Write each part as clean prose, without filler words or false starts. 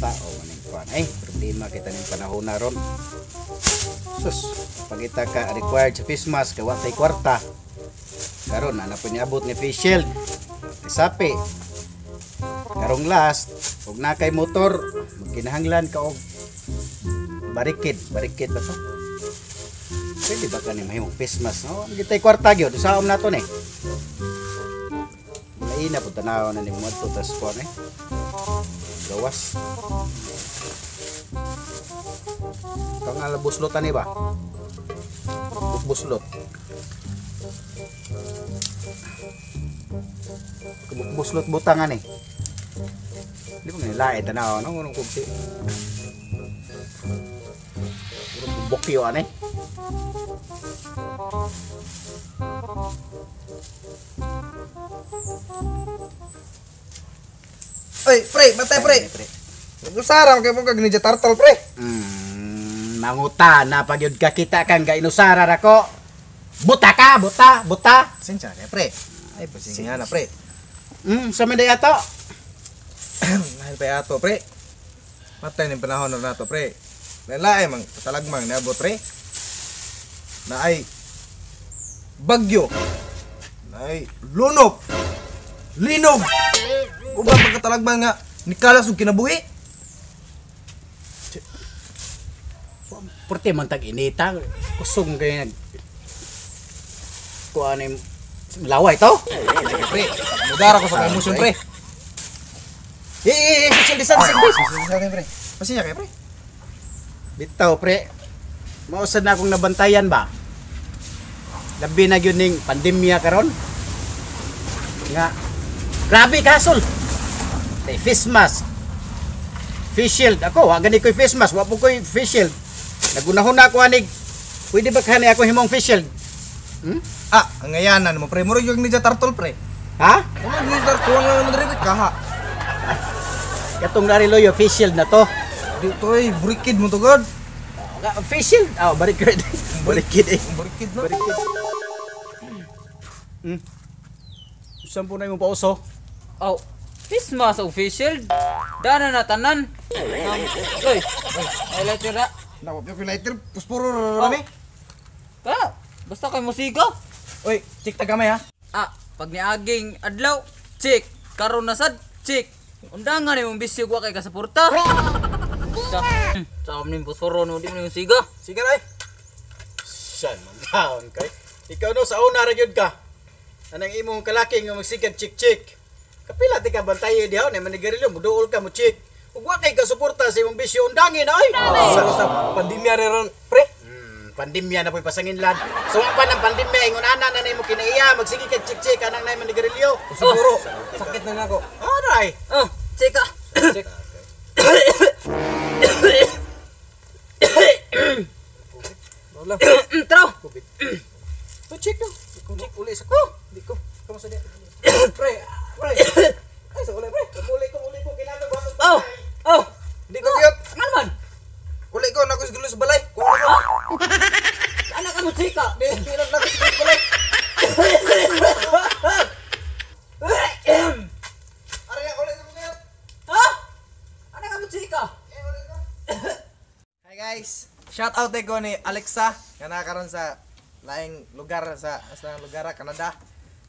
Kwarta o maning kuan. Ay, problema kita ning panahon na ron. Sus, pagita ka required sa face mask kay wa tay kwarta. Karon na po niabot ni face shield. Sapi. Karong last, ug na kay motor, magkinahanglan ka og barikid, barikid ba to? Pwede ba ka ni mahimong face mask? No, ang gitay kwarta gyud, usaom nato ni. Lain na po tanaw na ni mo adto tas kuan eh. Gawas. Kang ala buslotan ni ba? Buslot. Buslot butangan eh. Di ba may lain tanaw no ngunong kugsi. Puro bokyo ani. Oy, pre, matay pre. Nagusara kay mo kag Ninja Turtle pre. Manguta na pag yun ka kita kang gainusara ra ko. Buta ka, buta, buta. Sensya ka pre. Ay, pasensya na pre. Sa man day ato. Mahal pa ato pre. Matay ning panahon na nato pre. Lain mang katalagmang niabot pre. Naay bagyo. Naay lunop. Linog. Uban pagkatalagman nga nikalas og kinabuhi. Porte man tag inita, kusog kay nag kuan ni laway to. Pre, mudara ko sa emosyon pre. Eh, social distancing pre. Pre. Pasensya kay pre. Bitaw pre. Mausad na akong nabantayan ba? Labi na gyud ning pandemya karon. Nga grabe kasol. Kay face mask. Face shield ako, wa gani koy face mask, wa po koy face shield. Nagunahon na ako anig. Pwede ba kani ako himong face shield? Ah, ang ngayanan mo pre, murag yung Ninja Turtle pre. Ha? Murag Ninja Turtle lang naman diri kaha. Katong nari loyo face shield na to. Di to ay burikid mo to god. Face shield. Ah, barikid. Barikid eh. Burikid no. Barikid. Saan po na yung pauso? Oh, face mask o face shield. Dana na tanan. Oy, ay lighter ra. Nawa yung lighter, puspuro ra ni. Ka, basta kay musika. Oy, check ta gamay ha. Ah, pag niaging adlaw, check. Karon na sad, check. Undangan imong bisyo wa kay kasuporta. Sa ning puspuro no di mo ning siga. Sige ra. Saan man taon kay? Ikaw no sa una ra gyud ka. Anang imong kalaki nga magsigad chick-chick. Kapila ti ka bantaye diha na manigarilyo muduol ka mo chick. Ug wa kay kasuporta sa imong bisyo undangin oy. Sa pandemya ra ron pre. Pandemya na po'y pasanginlan. So wa pa ng pandemya ingon ana na nimo kinaiya magsige kag chick-chick anang nay manigarilyo. Siguro sakit na nako. Aray. Oh, check ah. Check. Wala. Tara. Oh, check no. Check uli sa ko. Di ko. Kamo sa di. Pre, pre. Ay sa uli pre. Uli ko kinahanglan ko. Oh. Oh. Di ko gyud. Nga naman. Uli ko nako siguro sa balay. Kuha ko. Anak ka mo chika. Di di lang nako siguro sa balay. Ari uli ko gyud. Ha? Anak ka mo chika. Hi guys. Shout out ko ni Alexa nga nakaron sa laing lugar sa lugar Canada.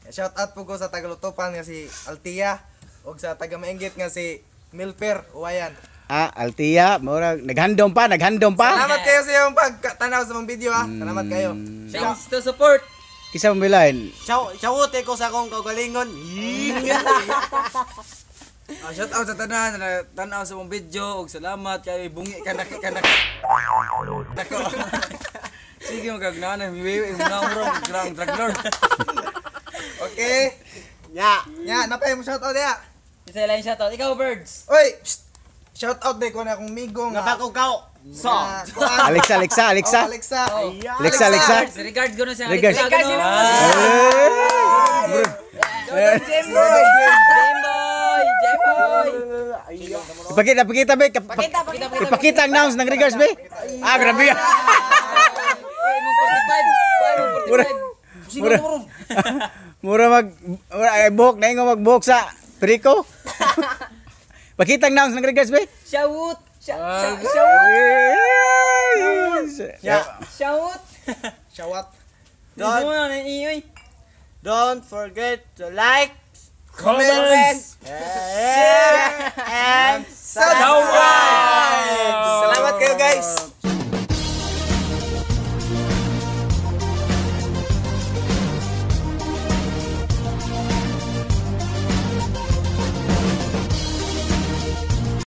Shout out po ko sa Tagalutopan nga si Altia ug sa taga Maingit nga si Milper Uwayan. Ah, Altia, mura naghandom pa, naghandom pa. Salamat kayo sa iyong pagtanaw sa mong video ha. Salamat kayo. Thanks to support. Kisa mo bilain. Shout ko sa akong kaugalingon. Shout out sa tanan na tanaw sa mong video ug salamat kay bungi ka na nako. Sige magagnana miwewe imong naong grang drug lord. Okay. Nya. Nya, napay mo shout out ya. Isa lang shout out. Ikaw birds. Oy, psst. Shout out day ko na akong migo nga. Nga bako kao. So. Alexa, Alexa, Alexa. Oh, Alexa. Alexa, Alexa. Regards ko na siya. Regards. Alexa. Regards. Jemboy! Jemboy! Ipakita, pakita be. Ipakita ang nouns ng regards be. Ah, grabe. Kuha imong 45. Kuha imong 45. Mura, mura mag mura ay buhok na ingo magbuhok sa Perico. Pakitang naong sa regards be. Shout! Shout! Nya. Shout! Shawat. Don't mo na iyoy. Don't forget to like, Comments! share.